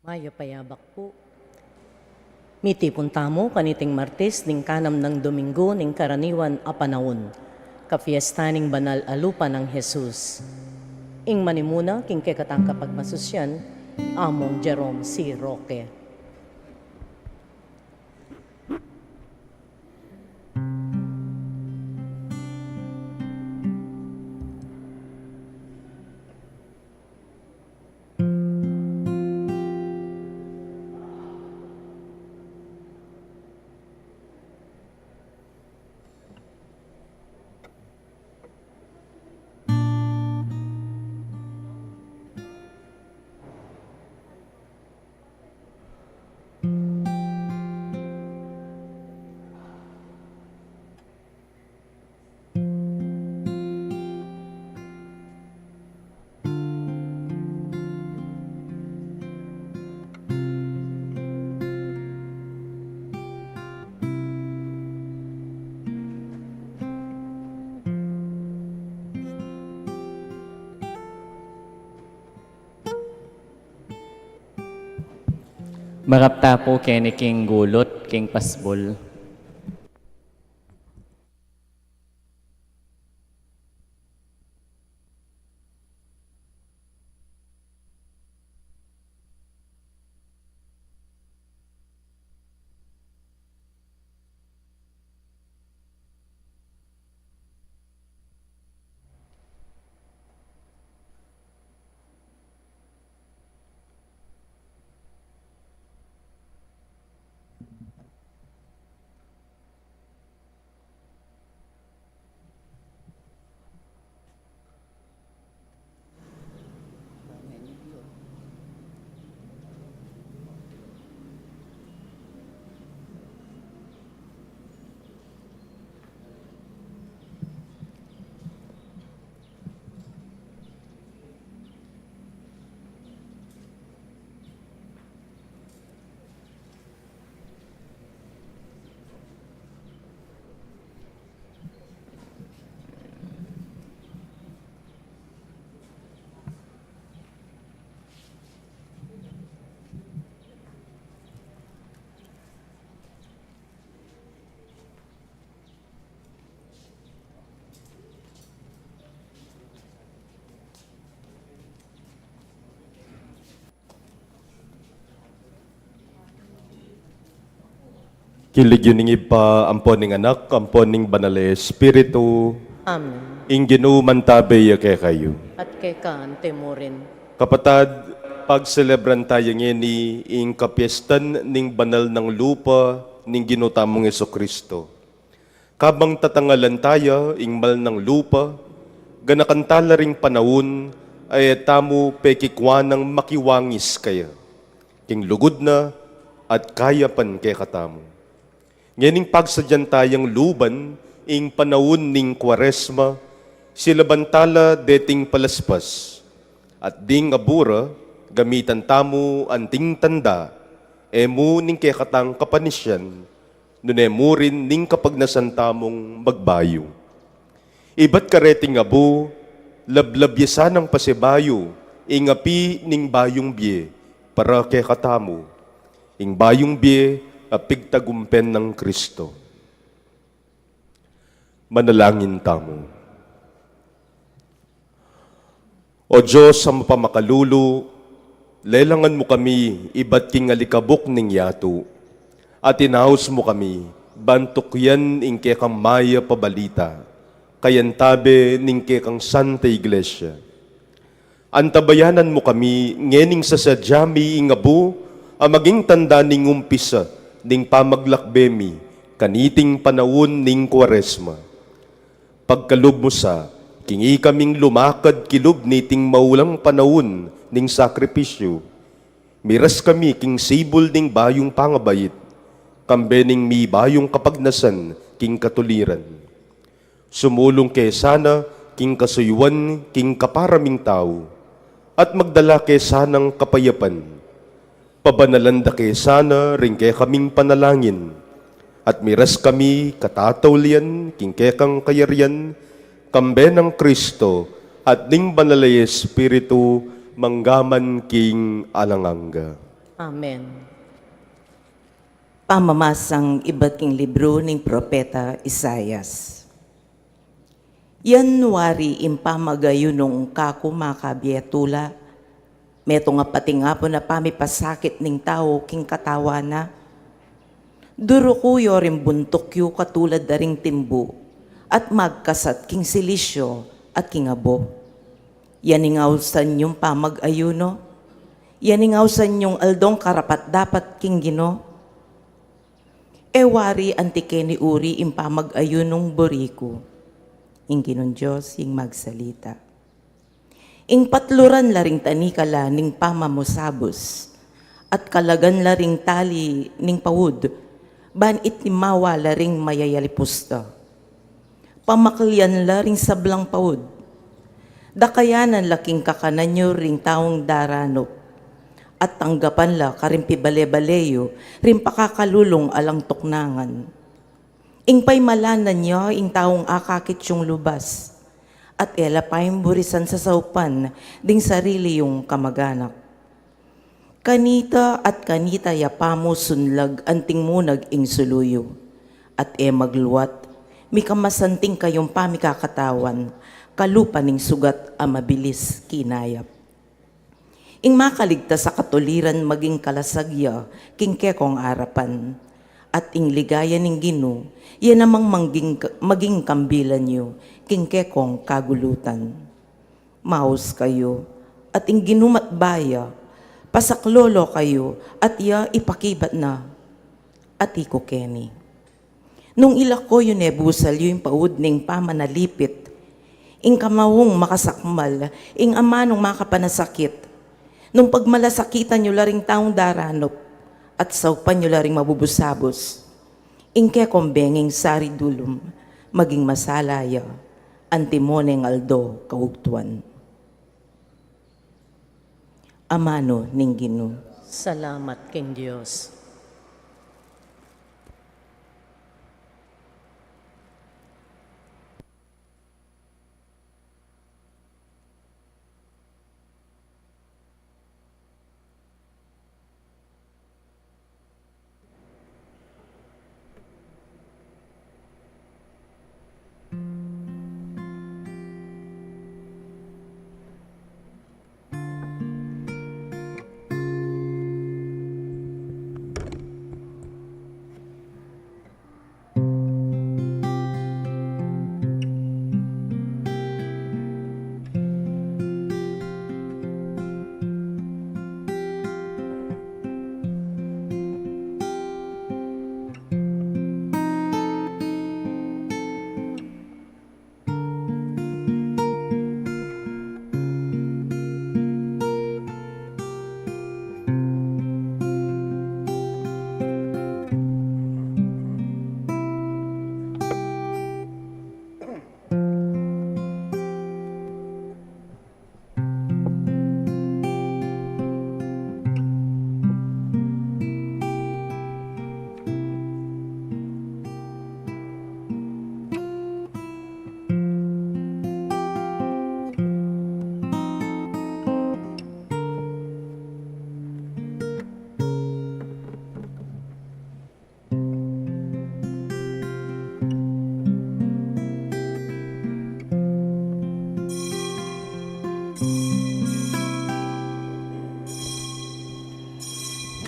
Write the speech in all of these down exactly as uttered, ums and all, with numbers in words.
Mayap a yabak pu. Mitipun tamu kaniting Martes ning kanam nang Domingo ning karaniwan a panaun, kapiesta ning banal a lupa nang Jesus. Ing manimuna king kekatang kapagmasusyan, Among Jerome C. Roque. Marap ta pu keni king gulut, king pasbul. King lagyu ning Ibpa, ampo ning Anak, ampo ning Banal a Espiritu. Amen. Ing Ginu mantabe ya kekayu. At keka antimurin. Kapatad, pagselebran taya ngeni ing kapiestan ning banal nang lupa ning Ginu tamung Jesucristo. Kabang tatangalan taya ing mal nang lupa, ganakan tala ring panaun a e tamu pekikwanang makiwangis kaya king lugud na at kayapan kekatamu. Ngening pagsadyan tayang luban ing panaun ning Kuaresma, silaban tala deting palaspas, at ding abu ra gamitan tamu anting tanda, e mu ning kekatang kapanisyan, nune mu rin ning kapagnasan tamung magbayu. Ibat kareting abu, lablab ya sanang pasibayu ing api ning bayung bie para kekatamu, ing bayung bie a pigtagumpen nang Kristo. Manalangin tamu. O Dios a mapamakalulu, lelangan mu kami ibat king alikabuk ning yatu, at inaus mu kami ban tukyan ing kekang mayap a balita, kayantabe ning kekang Santa Iglesia. Antabayanan mu kami ngening sasadya mi ing abu a maging tanda ning umpisa ning pamaglakbe mi kaniting panaun ning Kuaresma. Pagkalub mu sa, king ikaming lumakad kilub niting maulang panaun ning sakripisyu, miras kami king sibul ning bayung pangabait, kambe ning mibayung kapagnasan king katuliran. Sumulung ke sana king kasuyuan king kapara ming tau, at magdala ke sanang kapayapan. Pabanalan da ke sana ring kekaming panalangin, at miras kami katataulian king kekang kayarian, kambe nang Kristo at ning Banal a Espiritu, mangga man king alang angga. Amen. Pamamasang ibat king libru ning propeta Isaias. Yan wari ing pamag-ayunung kaku makabie tula, metung a patingapun a pamipasakit ning tau king katawan na. Duruku yu ring buntuk yu katulad da ring timbu, at magkasat king silisyu at king abu. Yan ing ausan yung pamag-ayunu. Yan ing ausan yung aldong karapat-dapat king Ginu. E wari anti keni uri ing pamag-ayunung buri ku. Ing Ginung Dios ing magsalita. Ing patluran la ring tanikala ning pamamusabus, at kalagan la ring tali ning paud, ban itimawa la ring mayayalipus da. Pamaklian la ring sablang paud. Dakayanan la king kakanan yu ring taung daranup, at tanggapan la karing pibale-bale yu ring pakakalulung alang tuknangan. Ing paimalanan ya ing taung akakit yung lubas, at e la paing burisan sasaupan ding sarili yung kamag-anak. Kanita at kanita ya pamu sunlag anting munag ing sulu yu, at e magluat, mikamasanting kayung pamikakatawan, kalupa ning sugat a mabilis kinayap. Ing makaligtas a katuliran maging kalasag ya king kekong arapan, at ing ligaya ning Ginu ya namang maging, maging kambilan yu king kekong kagulutan. Maus kayu, at ing Ginu matbaya, pasaklolo kayu, at ya ipakibat na, ati ku keni. Nung ilako yu ne busal yu ing paud ning pamanalipit, ing kamaung makasakmal, ing amanung makapanasakit, nung pagmalasakitan yu la ring taung daranup, at saupan yu la ring mabubusabus, ing kekong benging sari dulum, maging masala ya, antimo neng aldo kaugtuan. Amanu ning Ginu. Salamat king Dios.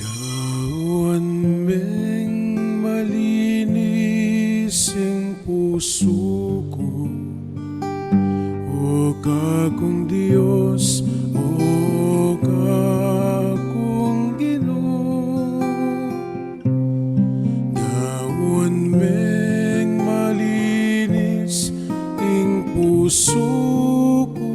Gawan meng malinis ing pusu ku, O kakung Dios, O kakung Ginu. Gawan meng malinis ing pusu ku,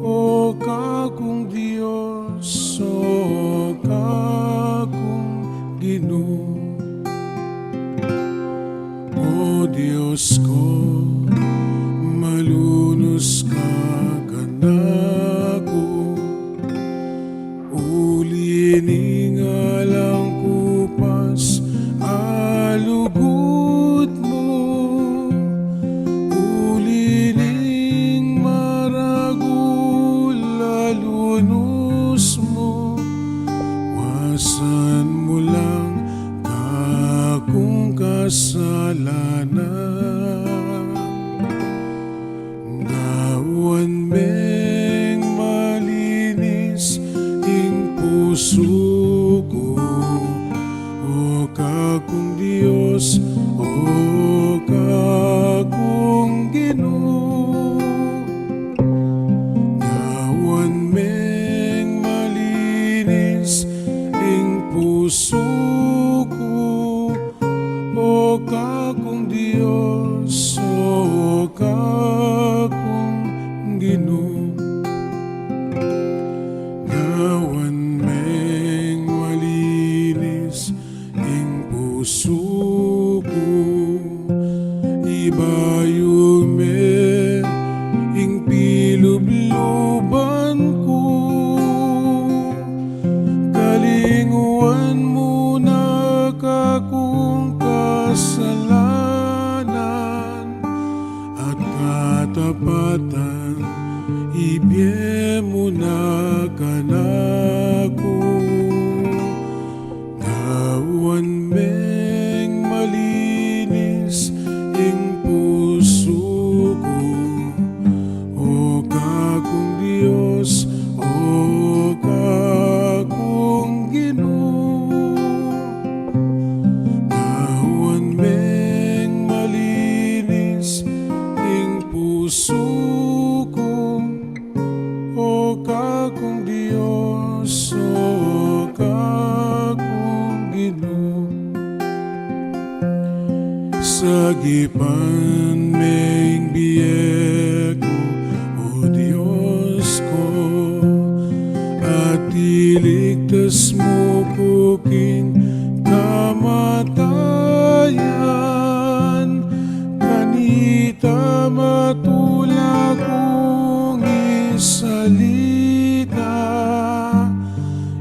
O kakung Dios, O kakung Ginu. O Dios ku, malunus ka kanaku, uli ning alang kupas a lugud mu, uli ning Tapatan ibie mu na kanaku, gawan meng malinis ing pusu ku, O Kakung Dios, O Kakung Ginu. Gawan meng malinis ing pusu ku, O Kakung Dios, O Kakung Ginu. Sagipan me ing bie ku, O Dios ku, at iligtas mu ku king kamatayan. Kanita matula kung isalita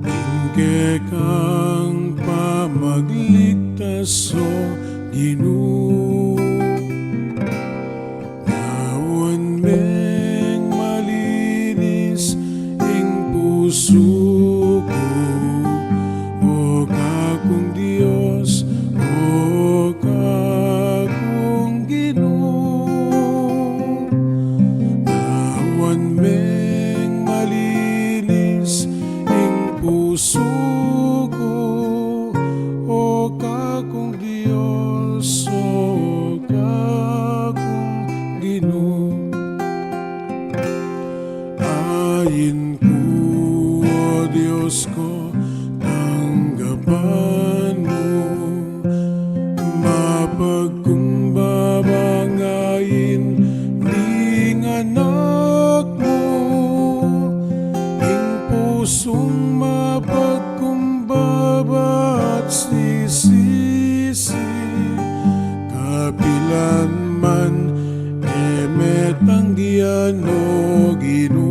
ing kekang pamagligtas, O Ginu. Gawan meng malinis ing pusu ku, O Kakung Dios, O Kakung Ginu. Gawan meng malinis ing pusu ku, O Kakung Dios, O Kakung Ginu. Ain ku, O Dios ku, tanggapan mu mapagkumbaba ing ain ning anak mu, ing pusung mapagkumbaba at sisisi, kapilan man e me tanggian, O Ginu.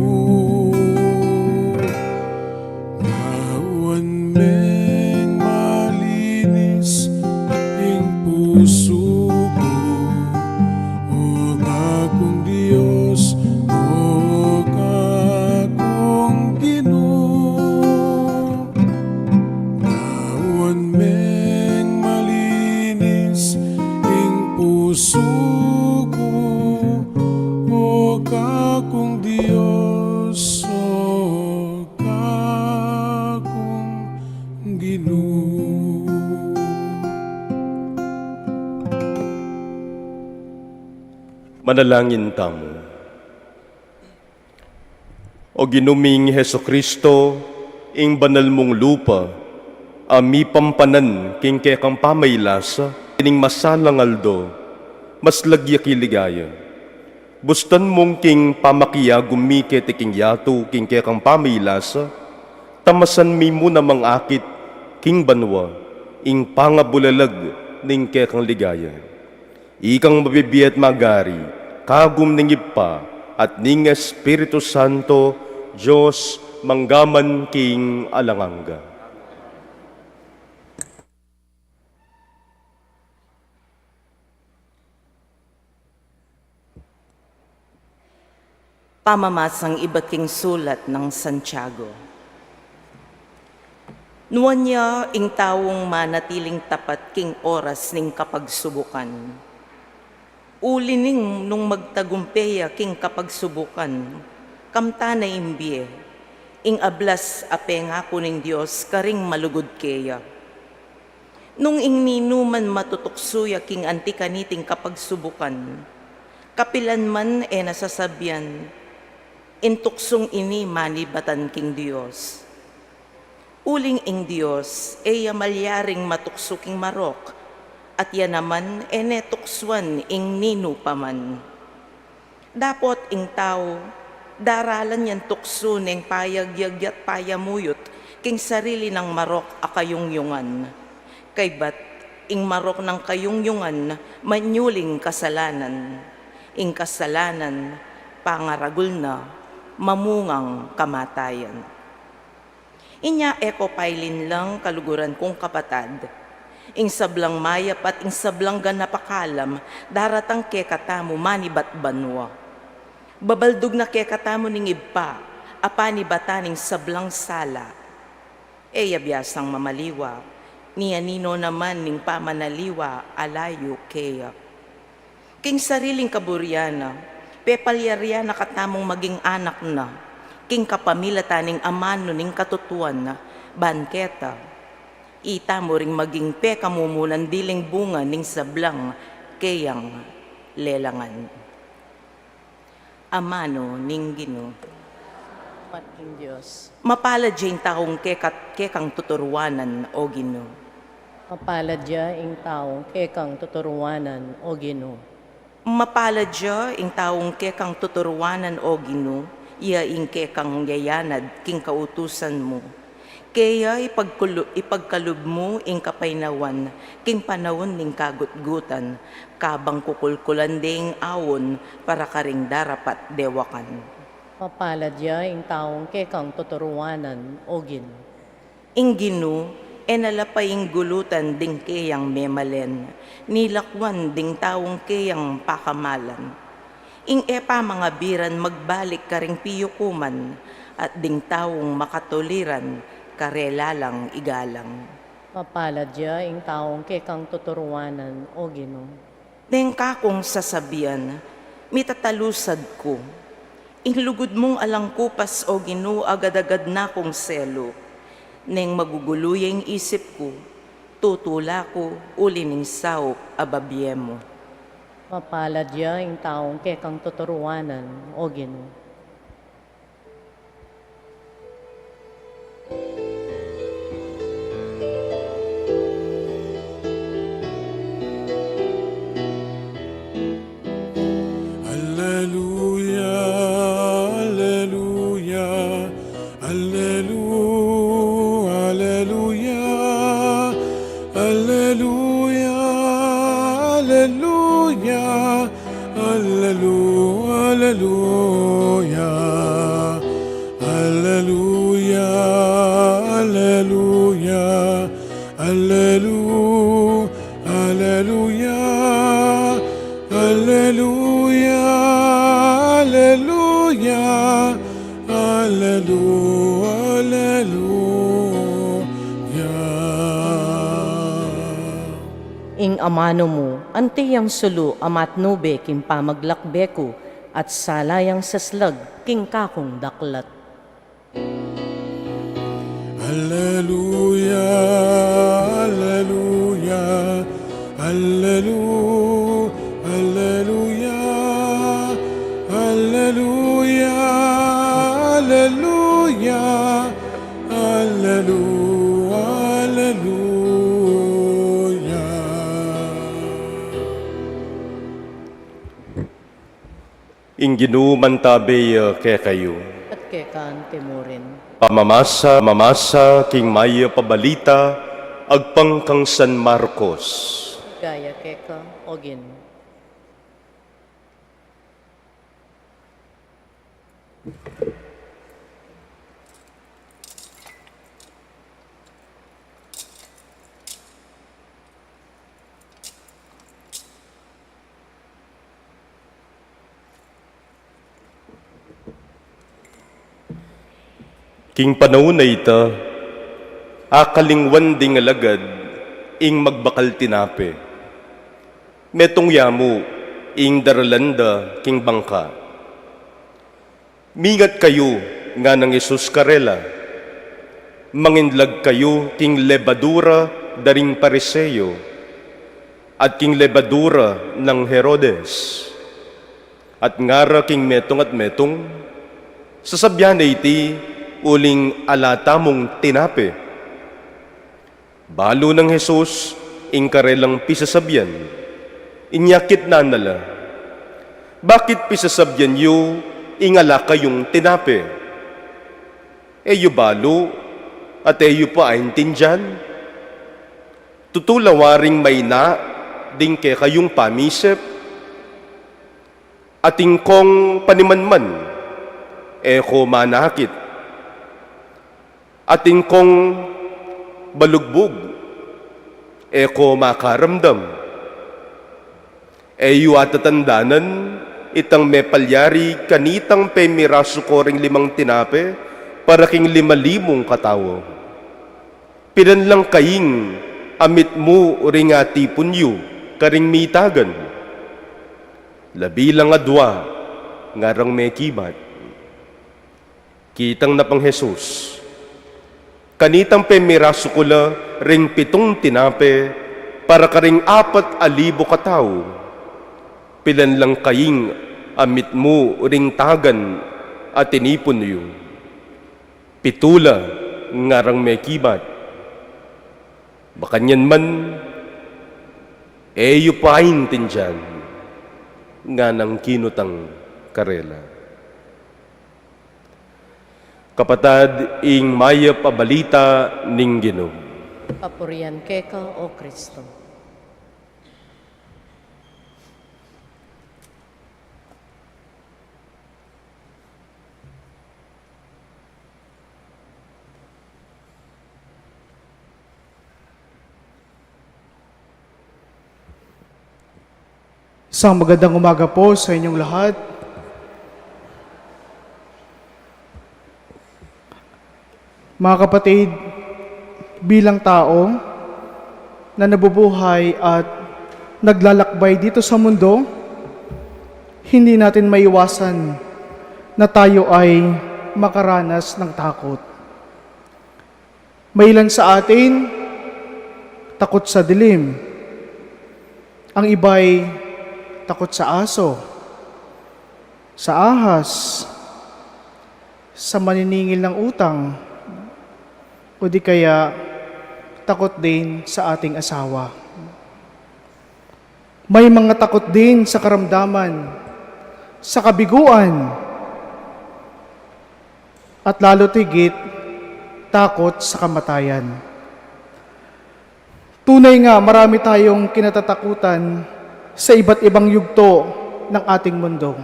Gawan meng malinis ing pusu ku, O Kakung Dios, O Kakung Ginu. Gawan meng malinis ing pusu ku, O Kakung Dios, O Kakung Ginu. Manalangin tamu. O Ginu ming Jesucristo, ing banal mung lupa a mipampanan king kekang pamailasa, ining masalang aldo, mas lagyu ya king ligaya. Bustan mung king pamakiagum mi keti king yatu king kekang pamailasa, tamasan mi mu namang akit king banua ing pangabulalag ning kekang ligaya. Ikang mabibie at magari, kagum ning Ibpa at ning Espiritu Santo, Dios, mangga man king alang angga. Pamamasang ibat king sulat nang Santiago. Nuan ya ing taung manatiling tapat king oras ning kapagsubukan. Uli ning nung magtagumpe ya king kapagsubukan, kamtan na ing bie, ing ablas a pengaku ning Dios karing malugud keya. Nung ing ninuman matutuksu ya king anti kaniting kapagsubukan, kapilan man e na sasabian, "Ing tuksung ini manibatan king Dios." Uling ing Dios e ya malyaring matuksu king marok, at ya naman e ne tuksuan ing ninu pa man. Dapot ing tau, daralan yang tuksu neng payagyag at payamuyut king sarili nang marok a kayungyungan. Kaybat ing marok nang kayungyungan manyuling kasalanan. Ing kasalanan, pangaragul na, mamungang kamatayan. Inya e ko pailin lang, kaluguran kung kapatad, ing sablang mayap at ing sablang ganap a kalam daratang kekatamu manibat banua. Babaldug na kekatamu ning Ibpa a panibatan ning sablang sala. E ya biasang mamaliwa, ni anino na man ning pamanaliwa a layu keya. King sariling kaburian na, pepalyarian na katamung maging anak na, king kapamilatan ning amanu ning katutuan na, ban keta, itamu ring maging pekamumunan diling bunga ning sablang keyang lelangan. Amanu ning Ginu. Mat king Dios. Mapalad ya ing taung keka-, kekang tuturuanan, o Ginu. Mapalad ya ing taung kekang tuturuanan, o Ginu. Mapalad ya ing taung kekang tuturuanan, o Ginu, ya ing kekang yayanad king kautusan mu. Keya ipagkulu-, ipagkalub mu ing kapaynawan king panaun ning kagutgutan, kabang kukulkulan deng aun para karing darapat dewakan. Mapalad ya ing taung kekang tuturuanan, o Ginu. Ing Ginu, e na la painggulutan ding keyang memalen, ni lakwan ding taung keyang pakamalan. Ing e pamangabiran magbalik karing piyukuman, at ding taung makatuliran karela lang igalang. Mapalad ya ing taung kekang tuturuanan, o Ginu. Neng kakung sasabian, mitatalusad ku. Ing lugud mung alang kupas, o Ginu, agad-agad na kung selu. Neng magugulu ya ing isip ku, tutula ku uli ning saup a babie mu. Mapalad ya ing taung kekang tuturuanan, o Ginu. Alleluia, alleluia, alleluia, alleluia, alleluia, alleluia, alleluia, alleluia, alleluia, allelu-, alleluia, alleluia, alleluia, allelu-, alleluia. Ing amanu mu, anti yang sulu a matnube king pamaglakbe ku, at sala yang saslag king kakung daklat. Alleluia, alleluia, allelu-, alleluia, alleluia, alleluia, allelu-, alleluia. Ing Ginu mantabe ya kekayu. At keka anti mu rin. Pamamasa, mamasa king mayap a balita agpang kang San Marcos. Ligaya keka, o Ginu. King panaun a ita, akalingwan ding alagad ing magbakal tinape. Metung ya mu ing daralan da king bangka. Mingat kayu, nganang Jesus karela, manginlag kayu king lebadura da ring Pariseo, at king lebadura nang Herodes. At ngara king metung at metung, sasabyan na iti uling ala tamung tinape. Balu nang Jesus ing karelang pisasabyan. Inya kitnan na la, "Bakit pisasabyan yu ing ala kayung tinape? E yu balu at e yu pa aintindian? Tutu la waring maina ding kekayung pamisip? Atin kong panimanman, e ko manakit. Atin kong balugbug, e ko makaramdam. E yu atatandanan Itang mepalyari kanitang pemirasu ko ring limang tinape para king lima limung katau. Pilan lang kaying a mitmu ring atipun yu karing mitagan? Labi lang adua, ngarang mekibat. Kitang na pang Jesus, kanitang pemirasu ku la ring pitung tinape para karing apat a libu katau, pilan lang kaying a mitmu ring tagan a tinipun yu? Pitu la, ngarang mekibat. Makanyan man, e yu pa aintindian, nganang kinutang karela. Kapatad, ing mayap a balita ning Ginu. Kapurian keka, O Kristo. Isang magandang umaga po sa inyong lahat. Mga kapatid, bilang tao na nabubuhay at naglalakbay dito sa mundo, hindi natin maiwasan na tayo ay makaranas ng takot. May ilan sa atin takot sa dilim. Ang iba'y takot sa aso, sa ahas, sa maniningil ng utang, o di kaya takot din sa ating asawa. May mga takot din sa karamdaman, sa kabiguan, at lalo't higit, takot sa kamatayan. Tunay nga, marami tayong kinatatakutan sa iba't ibang yugto ng ating mundo.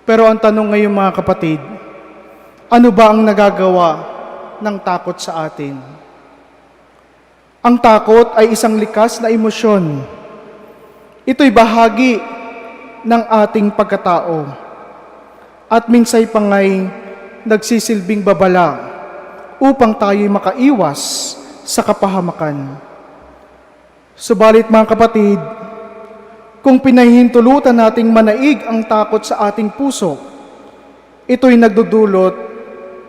Pero ang tanong ngayon, mga kapatid, ano ba ang nagagawa ng takot sa atin? Ang takot ay isang likas na emosyon. Ito'y bahagi ng ating pagkatao at minsay pa nga'y nagsisilbing babala upang tayo'y makaiwas sa kapahamakan. Subalit, mga kapatid, kung pinahihintulutan nating manaig ang takot sa ating puso, ito'y nagdudulot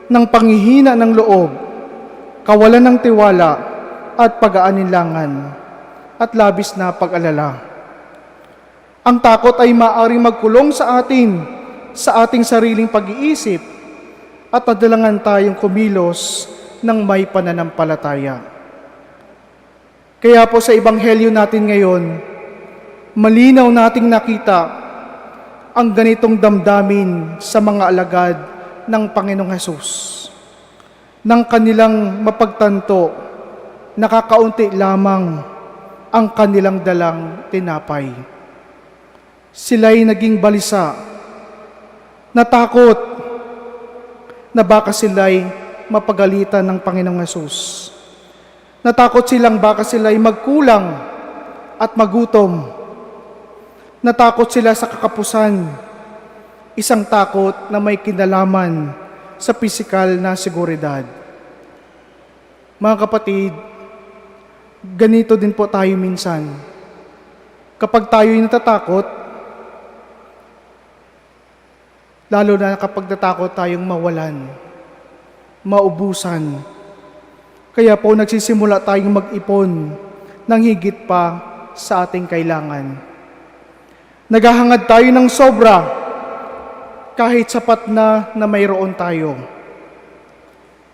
ng panghihina ng loob, kawalan ng tiwala, at pag-aalinlangan, at labis na pag-alala. Ang takot ay maaaring magkulong sa atin, sa ating sariling pag-iisip, at alinlangan tayong kumilos ng may pananampalataya. Kaya po sa Ebanghelyo natin ngayon, malinaw nating nakita ang ganitong damdamin sa mga alagad ng Panginoong Hesus, nang kanilang mapagtanto na kakaunti lamang ang kanilang dalang tinapay. Sila'y naging balisa, natakot na baka sila'y mapagalitan ng Panginoong Hesus. Natakot silang baka sila'y magkulang at magutom. Natakot sila sa kakapusan, isang takot na may kinalaman sa pisikal na seguridad. Mga kapatid, ganito din po tayo minsan. Kapag tayo'y natatakot, lalo na kapag natakot tayong mawalan, maubusan, kaya po nagsisimula tayong mag-ipon ng higit pa sa ating kailangan. Naghahangad tayo ng sobra kahit sapat na na mayroon tayo.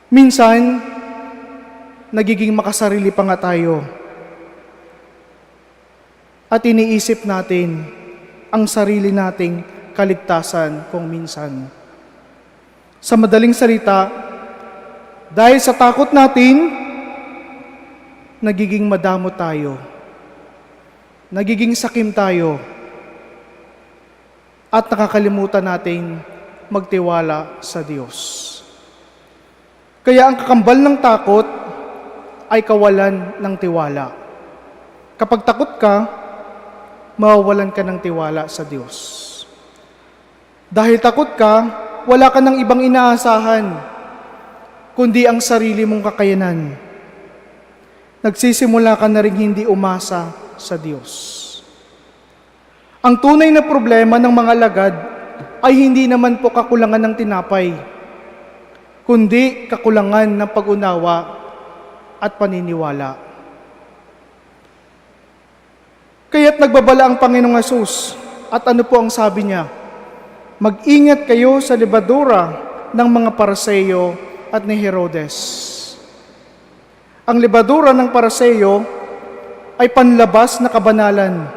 Minsan, nagiging makasarili pa nga tayo at iniisip natin ang sarili nating kaligtasan kung minsan. Sa madaling salita, dahil sa takot natin, nagiging madamo tayo, nagiging sakim tayo, at nakakalimutan nating magtiwala sa Diyos. Kaya ang kakambal ng takot ay kawalan ng tiwala. Kapag takot ka, mawawalan ka ng tiwala sa Diyos. Dahil takot ka, wala ka ng ibang inaasahan kundi ang sarili mong kakayanan. Nagsisimula ka na ring hindi umasa sa Diyos. Ang tunay na problema ng mga alagad ay hindi naman po kakulangan ng tinapay, kundi kakulangan ng pag-unawa at paniniwala. Kaya't nagbabala ang Panginoong Hesus, at ano po ang sabi niya? "Mag-ingat kayo sa lebadura ng mga Pariseo at ni Herodes." Ang lebadura ng Pariseo ay panlabas na kabanalan,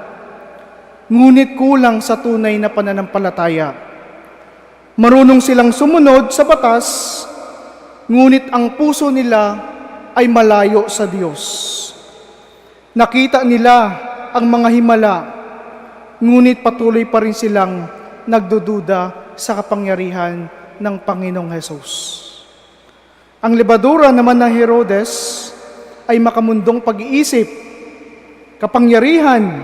ngunit kulang sa tunay na pananampalataya. Marunong silang sumunod sa batas, ngunit ang puso nila ay malayo sa Diyos. Nakita nila ang mga himala, ngunit patuloy pa rin silang nagdududa sa kapangyarihan ng Panginoong Hesus. Ang lebadura naman ng Herodes ay makamundong pag-iisip, kapangyarihan,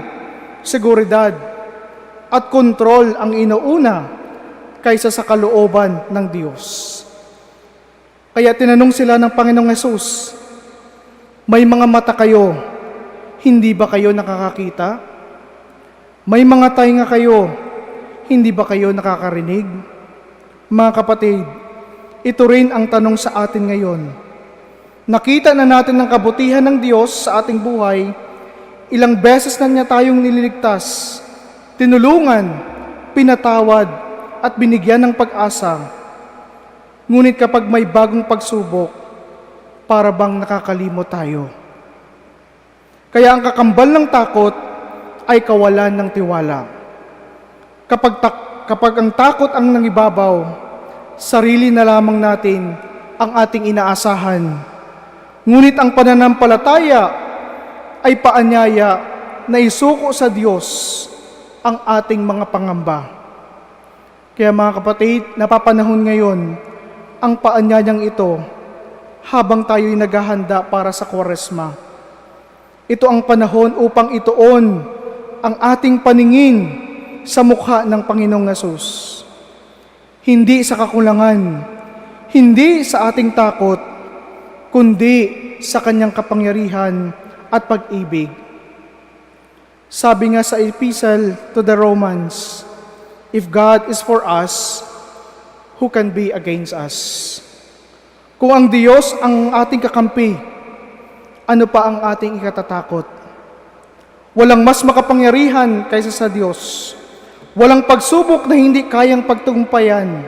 seguridad, at kontrol ang inuuna kaysa sa kalooban ng Diyos. Kaya tinanong sila ng Panginoong Hesus, "May mga mata kayo, hindi ba kayo nakakakita? May mga tainga kayo, hindi ba kayo nakakarinig?" Mga kapatid, ito rin ang tanong sa atin ngayon. Nakita na natin ang kabutihan ng Diyos sa ating buhay. Ilang beses na niya tayong nililigtas, tinulungan, pinatawad, at binigyan ng pag-asa. Ngunit kapag may bagong pagsubok, para bang nakakalimot tayo. Kaya ang kakambal ng takot ay kawalan ng tiwala. Kapag tak-, kapag ang takot ang nangibabaw, sarili na lamang natin ang ating inaasahan. Ngunit ang pananampalataya ay paanyaya na isuko sa Diyos ang ating mga pangamba. Kaya, mga kapatid, napapanahon ngayon ang paanyayang ito habang tayo'y naghahanda para sa Kwaresma. Ito ang panahon upang ituon ang ating paningin sa mukha ng Panginoong Yesus. Hindi sa kakulangan, hindi sa ating takot, kundi sa kanyang kapangyarihan at pag-ibig. Sabi nga sa Epistle to the Romans, "If God is for us, who can be against us?" Kung ang Diyos ang ating kakampi, ano pa ang ating ikatatakot? Walang mas makapangyarihan kaysa sa Diyos. Walang pagsubok na hindi kayang pagtagumpayan.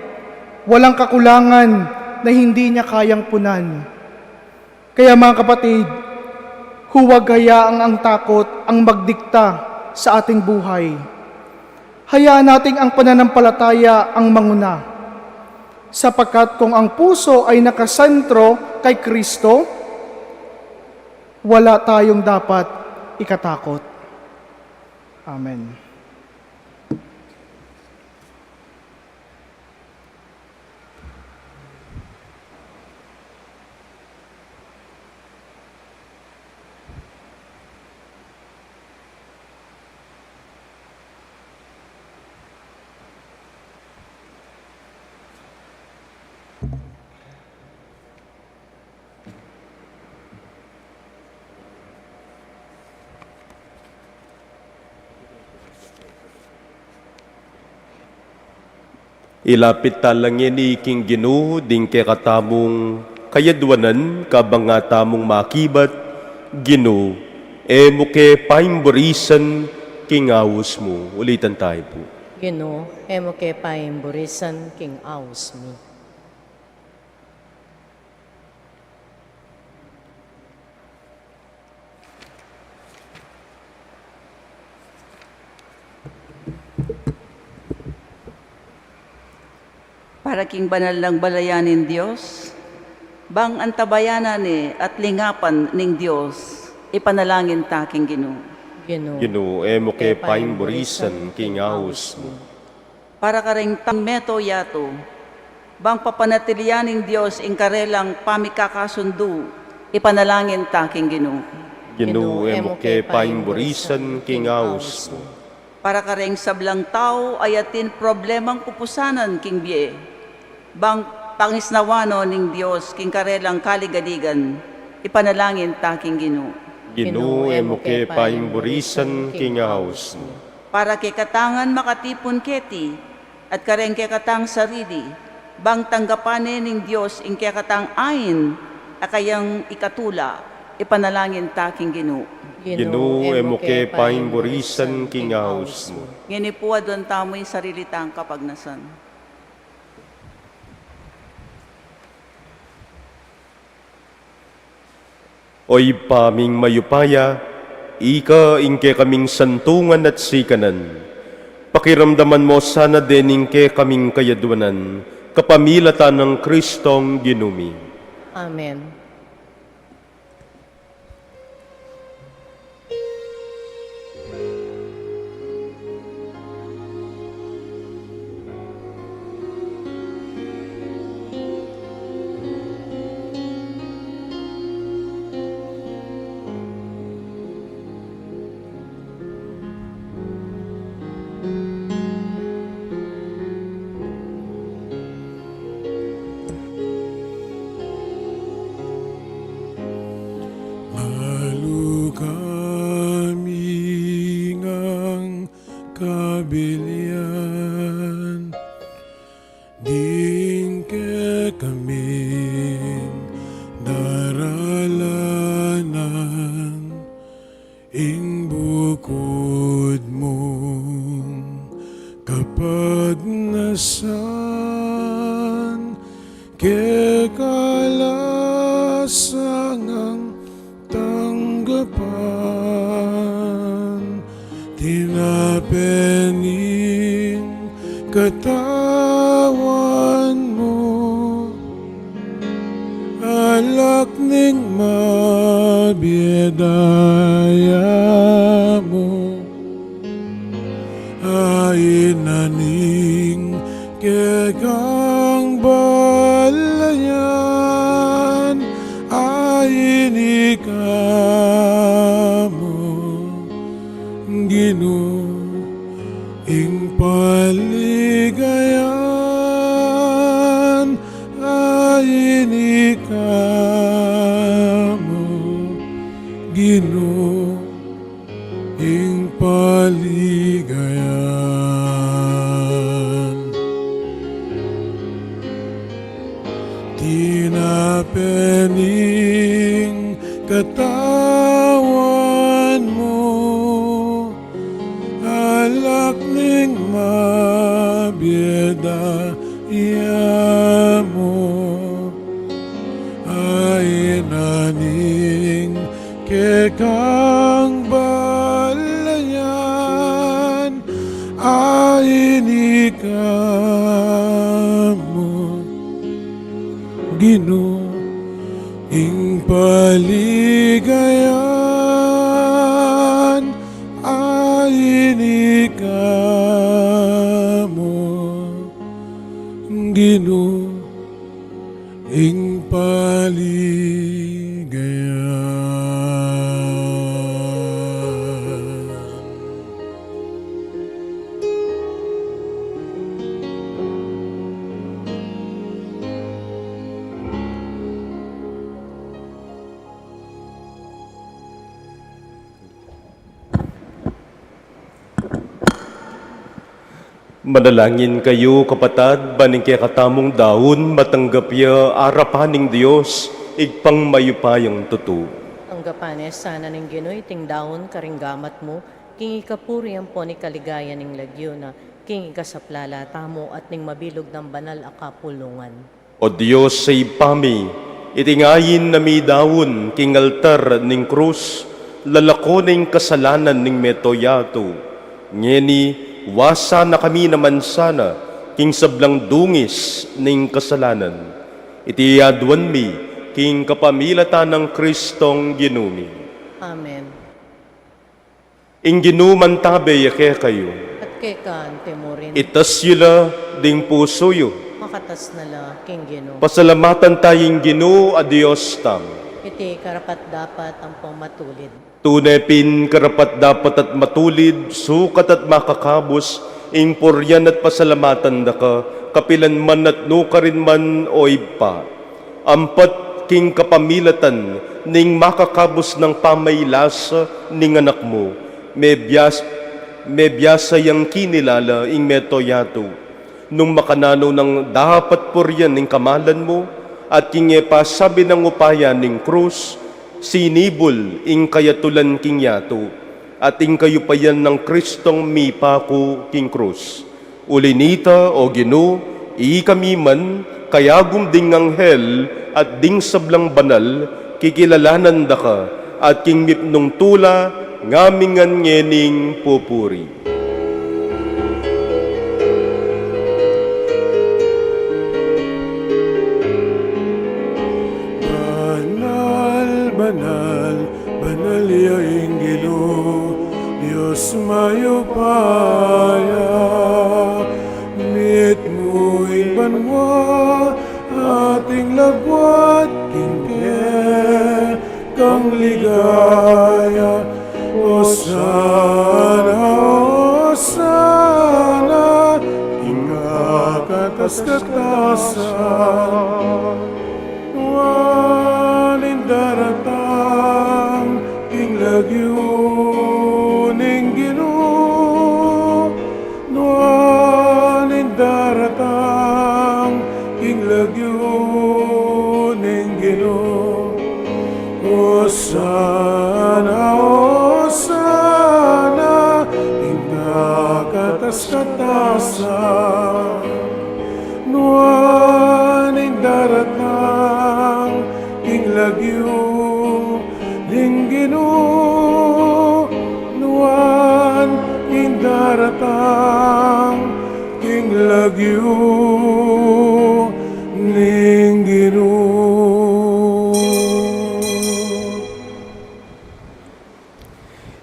Walang kakulangan na hindi niya kayang punan. Kaya, mga kapatid, huwag hayaang ang takot ang magdikta sa ating buhay. Hayaan nating ang pananampalataya ang manguna. Sapagkat kung ang puso ay nakasentro kay Kristo, wala tayong dapat ikatakot. Amen. Ilapit ta la ngeni king Ginu ding kekatamung kayadwanan, kabang atamung makibat. Ginu, e mu ke paimburisan king aus mu. Ulitan tayu pu. Ginu, e mu ke paimburisan king aus mi. Para king banal nang balayan ning Dios, bang antabayanan ne at lingapan ning Dios, ipanalangin ta king Ginu. Ginu, e mu ke paimburisan king aus mi. Para karing tang meto yatu, bang papanatilian ning Dios ing karelang pamikakasundu, ipanalangin ta king Ginu. Ginu, e mu ke paimburisan king aus mi. Para kareng sablang tau a atin problemang pupusanan king bie, bang pangisnawan no ning Dios king karelang kaligaligan, ipanalangin ta king Ginu. Ginu, e mu ke paimburisan king aus mu. Para kekatang makatipun keti, at kareng kekatang sarili, bang tanggapan ne ning Dios ing kekatang ain a kayang ikatula, ipanalangin ta king Ginu. Ginu, e mu ke paimburisan king aus mu. Ngeni pu aduan tamu ing sarili tang kapagnasan. O Ibpa ming mayupaya, ika ing kekaming santungan at sikanan. Pakiramdaman mo sana dening kekaming kayaduanan, kapamilatan nang Kristong Ginu mi. Amen. Malu kami ngang kabilian, ding kekaming daralanan, ing bukud mung kapagnasan, keka la sangang tanggapan, tinape ning katawan mu, alak ning mabie daya mu, ain na ning kekang balayan, ain ika mu, Ginu, ing paligayan, ain ika mu, Ginu, ing paligayan. Tinape ning katawan mu, alak ning mabie daya mu, ain na ning kekang balayan, ain ika mu, Ginu, ing paligayan, ain ika mu, Ginu, ing paligayan. Manalangin kayu, kapatad, ban ing kekatamung daun matanggap ya arapan ning Dios, Ibpang mayupayang tutu. Tanggapan ne sana ning Ginu iting daun karing gamat mu, king ikapuri ampon ikaligayan ning lagyu na, king ikasaplala tamu at ning mabilug nang banal a kapulungan. O Dios a Ibpa mi, iting ain a midaun king altar ning krus, lalako na ing kasalanan ning mabilug a yatu. Ngeni, wasa na kami naman sana king sablang dungis ning kasalanan. Iti aduan mi king kapamilatan nang Kristong Ginu mi. Amen. Ing Ginu mantabe ya kekayu. At keka anti mu rin. Itas yu la ding pusu yu. Makatas na la king Ginu. Pasalamatan taya ing Ginu a Dios tamu. Iti karapat-dapat ampong matulid. Tune pin karapat-dapat at matulid, sukat at makakabus, ing purian at pasalamatan da ka, kapilan man at nukarin man, o Ibpa. Ampat king kapamilatan ning makakabus nang pamailasa ning Anak mu, mebias-, mebiasa yang kinilala ing mabilug a yatu. Nung makananu nang dapat purian ing kamalan mu, at king e pa sabi nang upaya ning krus, sinibul ing kayatulan king yatu, at ing kayupayan nang Kristong mipaku king krus. Uli nita, o Ginu, ikami man, kayagum ding anghel, at ding sablang banal, kikilalanan da ka, at king mipnung tula, ngamingan ngening pupuri. Banal, banal, banal ya ing Ginu, Dios mayupaya. Mitmu ing banua at ing labuad king kekang ligaya. Osana, Osana, ing kakatas-katasan. Nuan ing daratang king lagyu ning Ginu, nuan ing daratang king lagyu ning Ginu. Osana, Osana, ing kakatas-katasan. Nuan ing daratang king lagyu ning Ginu, nuan ing daratang king lagyu ning Ginu.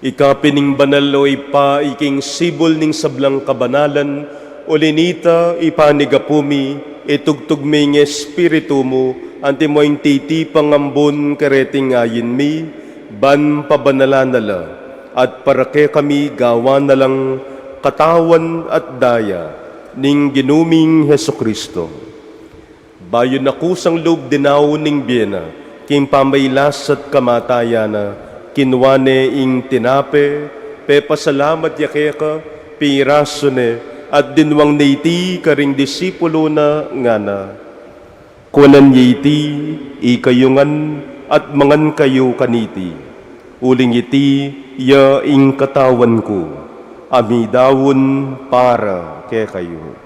Ika pin ing banal, o Ibpa, ika ing sibul ning sablang kabanalan, uli nita, ipanyawad mi, itubud mi ing Espiritu mu, antimo ing titipang ambun kareting ayin mi, ban pabanalan na la, at para kekami gawan na lang katawan at daya ning Ginu ming Jesucristo. Bayu na kusang lub dinaun ing bie na, king pamailas at kamatayan na, kinua ne ing tinape, pepasalamat ya keka, pirasu ne, at dinwang ne iti karing disipulu na ngana: Kuanan ye iti, ikayu ngan, at mangan kayu kaniti. Uling iti ya ing katawan ku, a midaun para kekayu.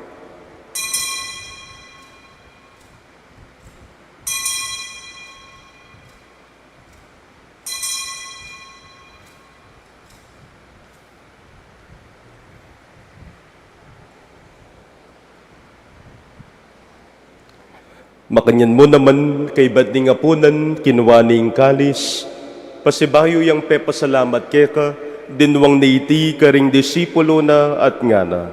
Makanyan mu naman, kaybat ning apunan, kinua ne ing kalis, pasibayu yang pepasalamat keka, dinwang ne iti karing disipulu na at ngana: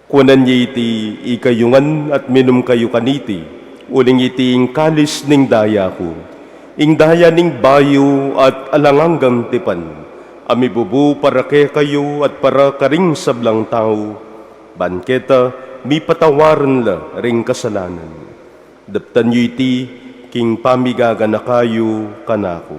Kuanan ye iti, ikayu ngan, at minum kayu kaniti, uling iti ing kalis ning daya ku, ing daya ning bayu at alang anggang tipan, a mibubu para kekayu at para karing sablang tau, ban keta mipatawaran la ring kasalanan. Daptan yu iti king pamigaganaka yu kanaku.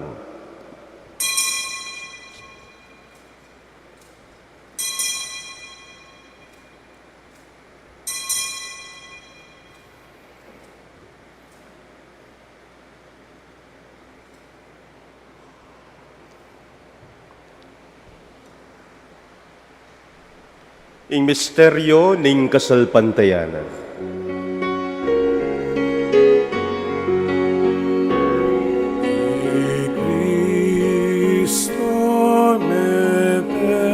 Ing misteryu ning kasalpantayanan. I Kristo mete,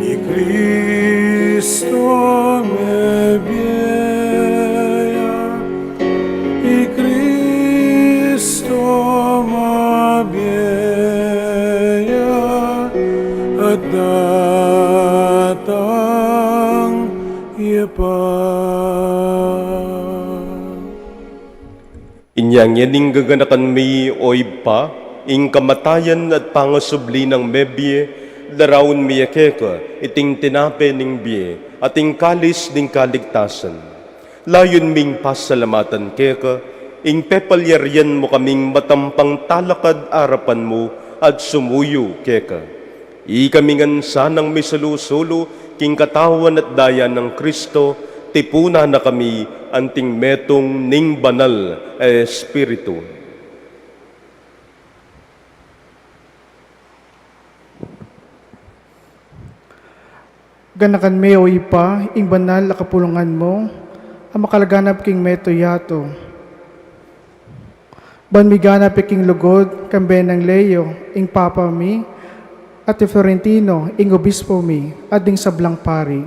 i Kristo mebie ya, i Kristo mabie ya, at datang ya pa. Inya ngening gaganakan mi, o Ibpa, Ing kamatayan at pangasubli nang mebie, daraun mi ya keka iting tinape ning bie at ing kalis ning kaligtasan. Layun ming pasalamatan keka ing pepalyarian mu kaming matampang talakad arapan mu at sumuyu keka. Ikami ngan sanang misulu-sulu king katawan at daya nang Kristo, tipunan na kami anting metung ning Banal a Espiritu. Ganakan me, o Ibpa, ing banal a kapulungan mu, a makalaganap king mabilug a yatu. Ban miganap ya king lugud, kambe nang Leo, ing Papa mi, at i Florentino, ing Obispo mi, at ding sablang pari,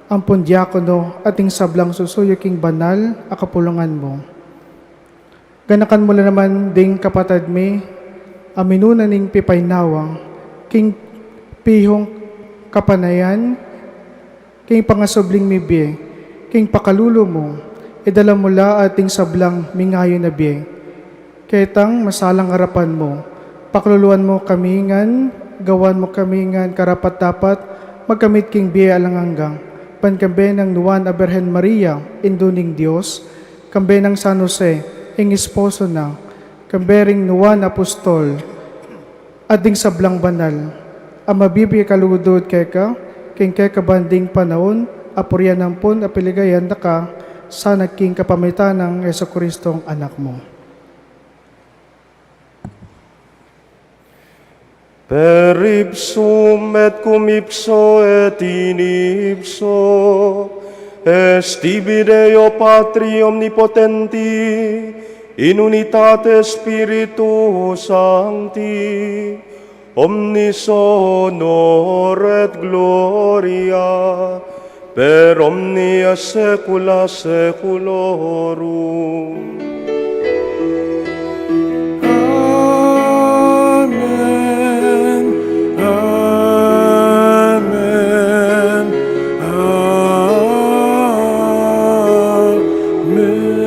ampon diakono, at ding sablang susuyu king banal a kapulungan mu. Ganakan mu la naman ding kapatad mi, a minuna ning pipainawa, king pihung kapanayan, king pangasubling mibie, king pakalulu mu, idala mu la at ding sablang mingayu na bie. Ketang masalang arapan mu, pakaluluan mu kami ngan, gawan mu kami ngan karapat-dapat, magkamit king bie alang angga, ban kambe nang Nuan a Birhen Maria, Indu ning Dios, kambe nang San Jose, ing esposo na, kambe ring Nuan Apostol, at ding sablang banal, a mabibie kalugud keka, king kekaban ding panaun, a purian ampon, a paligayan da ka, sana king kapamilatan nang Jesucristong Anak mu. Per ipsum et cum ipso et in ipso, est tibi Deo Patri omnipotenti, in unitate Spiritu Sancti, omnis honor et gloria, per omnia saecula saeculorum. Amen. Amen. Amen.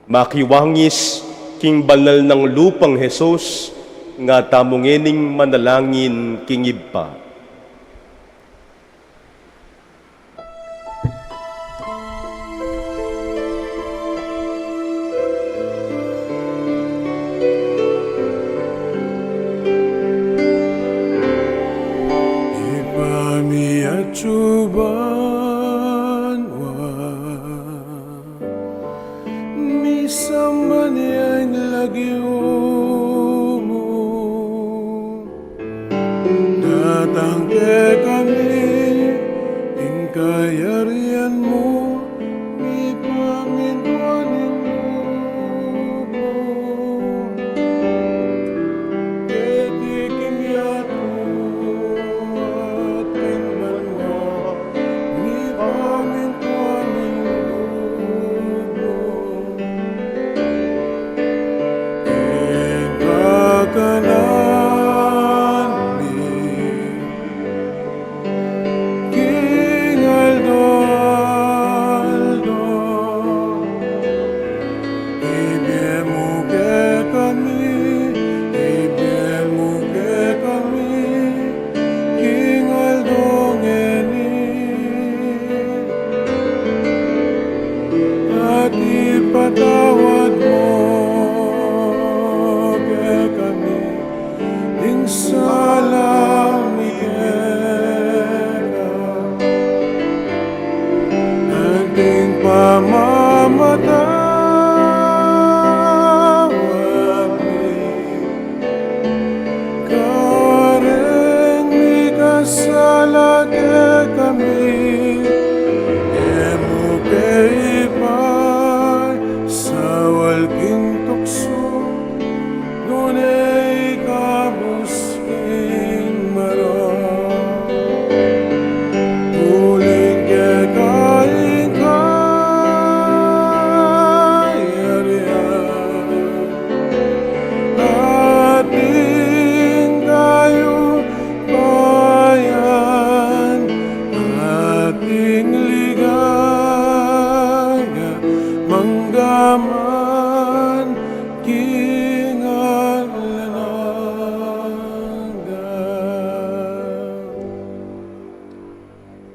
Makiwangis king banal nang lupang Jesus, nga tamu ngening manalangin king Ibpa. Ibpa mi atsu banua, misamban ya ing lagyu mu. Datang kekami ing kayarian mu, mipamintuan ing lub mu. Keti king yatu at king banua, mipamintuan ing lub mu. Ing kakanan mi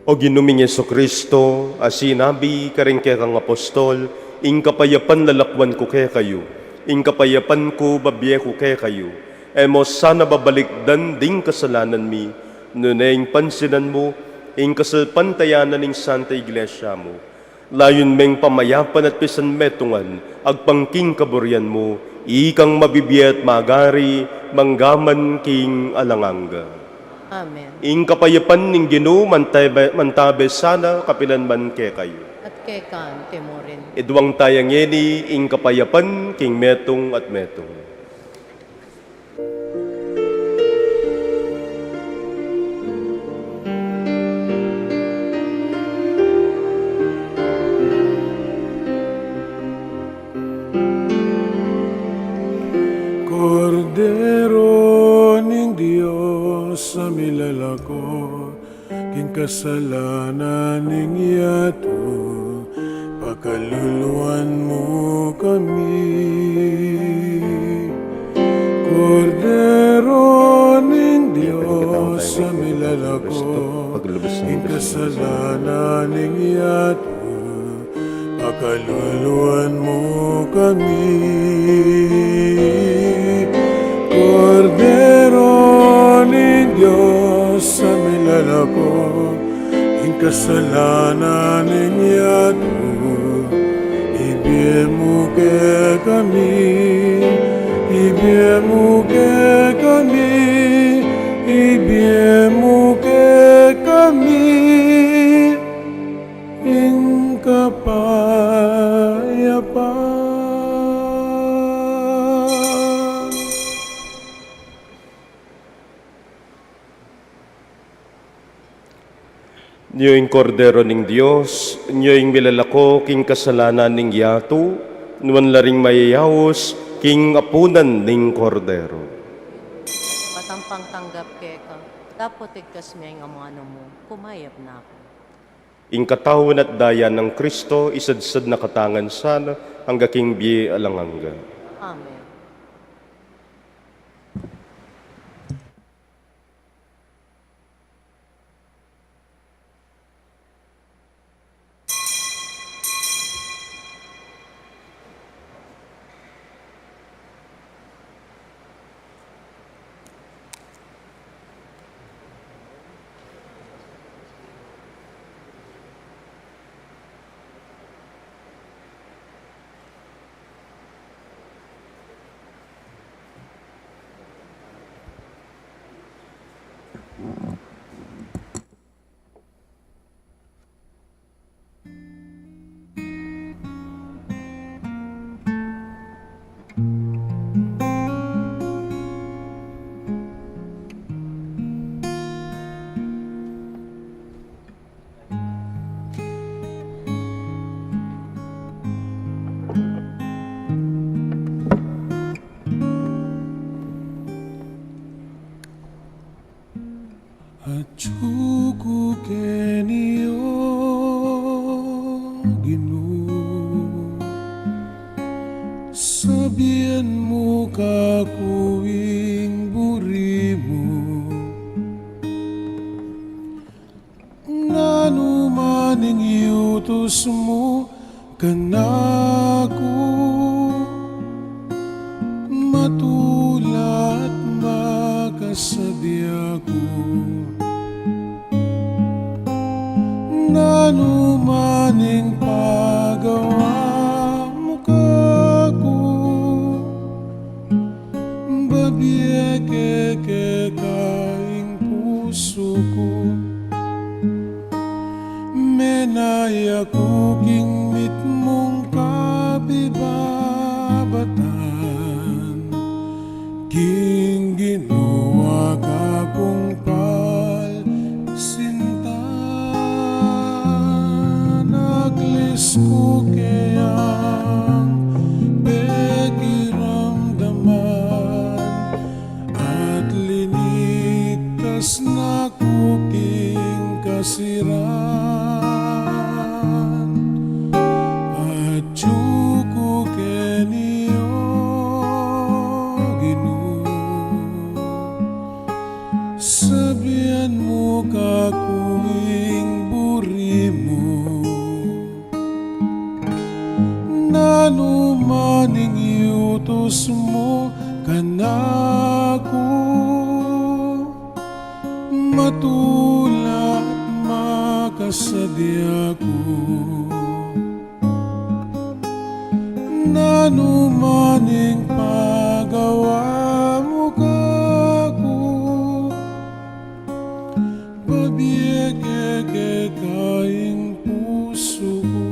O Ginu ming Jesucristo, a sinabi karing kekang apostol, ing kapayapan lalakwan ku kekayu, ing kapayapan ku bibie ku kekayu, e mu sana babalikdan ding kasalanan mi, nune ing pansinan mu ing kasalpantayanan ning Santa Iglesia mu. Layun meng pamayapan at pisanmetungan, agpang king kaburian mu, ikang mabibie at magari, mangga man king alang angga. Amen. Ing kapayapan ning Ginu mantabe, mantabe sana kapilan man kekayu. At keka mu rin. Iduang taya ngeni ing kapayapan king metung at metung. Kordero ning Dios a milalako king kasalanan ning yatu, pakaluluan mu kami. Kordero ning Dios a milalako king kasalanan ning yatu, pakaluluan mu kami. Kordero ning Dios a milalako king kasalanan ning yatu, ibie mu kekami, ibie mu kekami, ibie mu kekami ing kapayapan. Nyo ing Kordero ning Dios, nyo ing milalako king kasalanan ning yatu, nuan la ring mayayaus king apunan ning Kordero. Matampang tanggap keka, dapot igkas me ing amanu mu, kumayap na ku. Ing katawan at daya nang Kristo, isadsad na katamu ngan sana, angga king bie alang angga. Amen. Atyu ku keni, o Ginu, sabian mu kaku ing buri mu. Nanu man ing yutus mu kanaku, matula at makasadya ku. Nanu man ing pagawa mu kaku, babie ke keka ing pusu ku. Menaya ku king mitmung kabibabatan, king Ginu a kapung palsintan. Aklis ku keyang pekiramdaman, at linigtas na ku king kasiran. Atyu ku keni, o Ginu, sabian mu kaku ing Tus mu kanaku, matula at makasadya ku. Nanu man ing pagawa mu kaku, pabie ke keka ing pusu ku.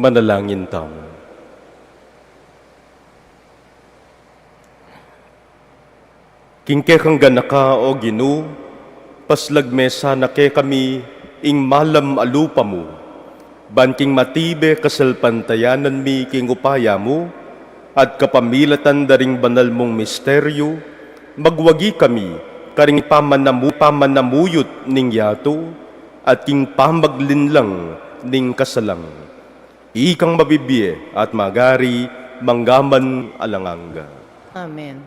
Manalangin tamu. King kekang ganaka, O Ginu, paslag me sana kekami ing malam a lupa mu, ban king matibe kasalpantayanan mi king upaya mu, at kapamilatan da ring banal mung misteryu, magwagi kami karing pamanamu-, pamanamuyut ning yatu, at king pamaglinlang ning kasalang. Ikang mabibie at magari, manggaman alang angga. Amen.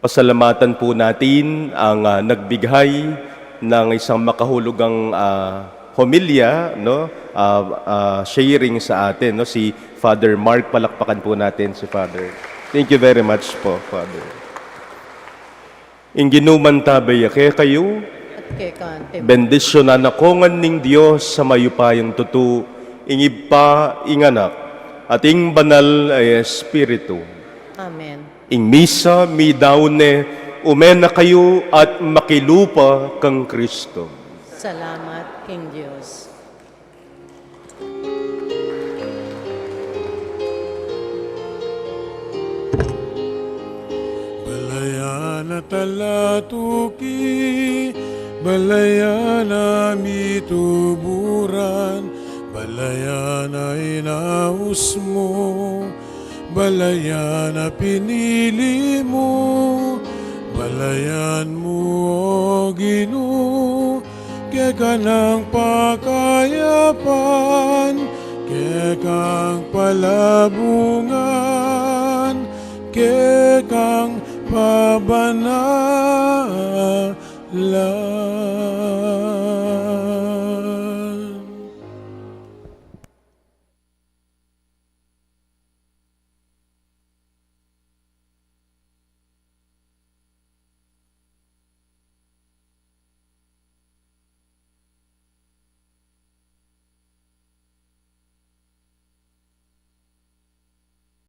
Pasalamatan po natin ang, ah, nagbigay ng isang makahulugang, ah, homilya, no? Ah, ah, sharing sa atin, no? Si Father Mark, palakpakan po natin si Father. Thank you very much po, Father. Ing Ginu mantabe ya kekayu. At keka naman. Bendisyunan na kayu ngan ning Dios a mayupayang tutu, ing Ibpa, ing Anak, at ing Banal a Espiritu. Amen. Ing misa midaun ne, ume na kayu at makilupa kang Kristo. Salamat king Dios. Balayan a talatuki, balayan a mituburan, balayan a inaus mu, balayan a pinili mu, balayan mu, O Ginu, keka nang pakayapan, kekang palabungan, kekang pabanalan.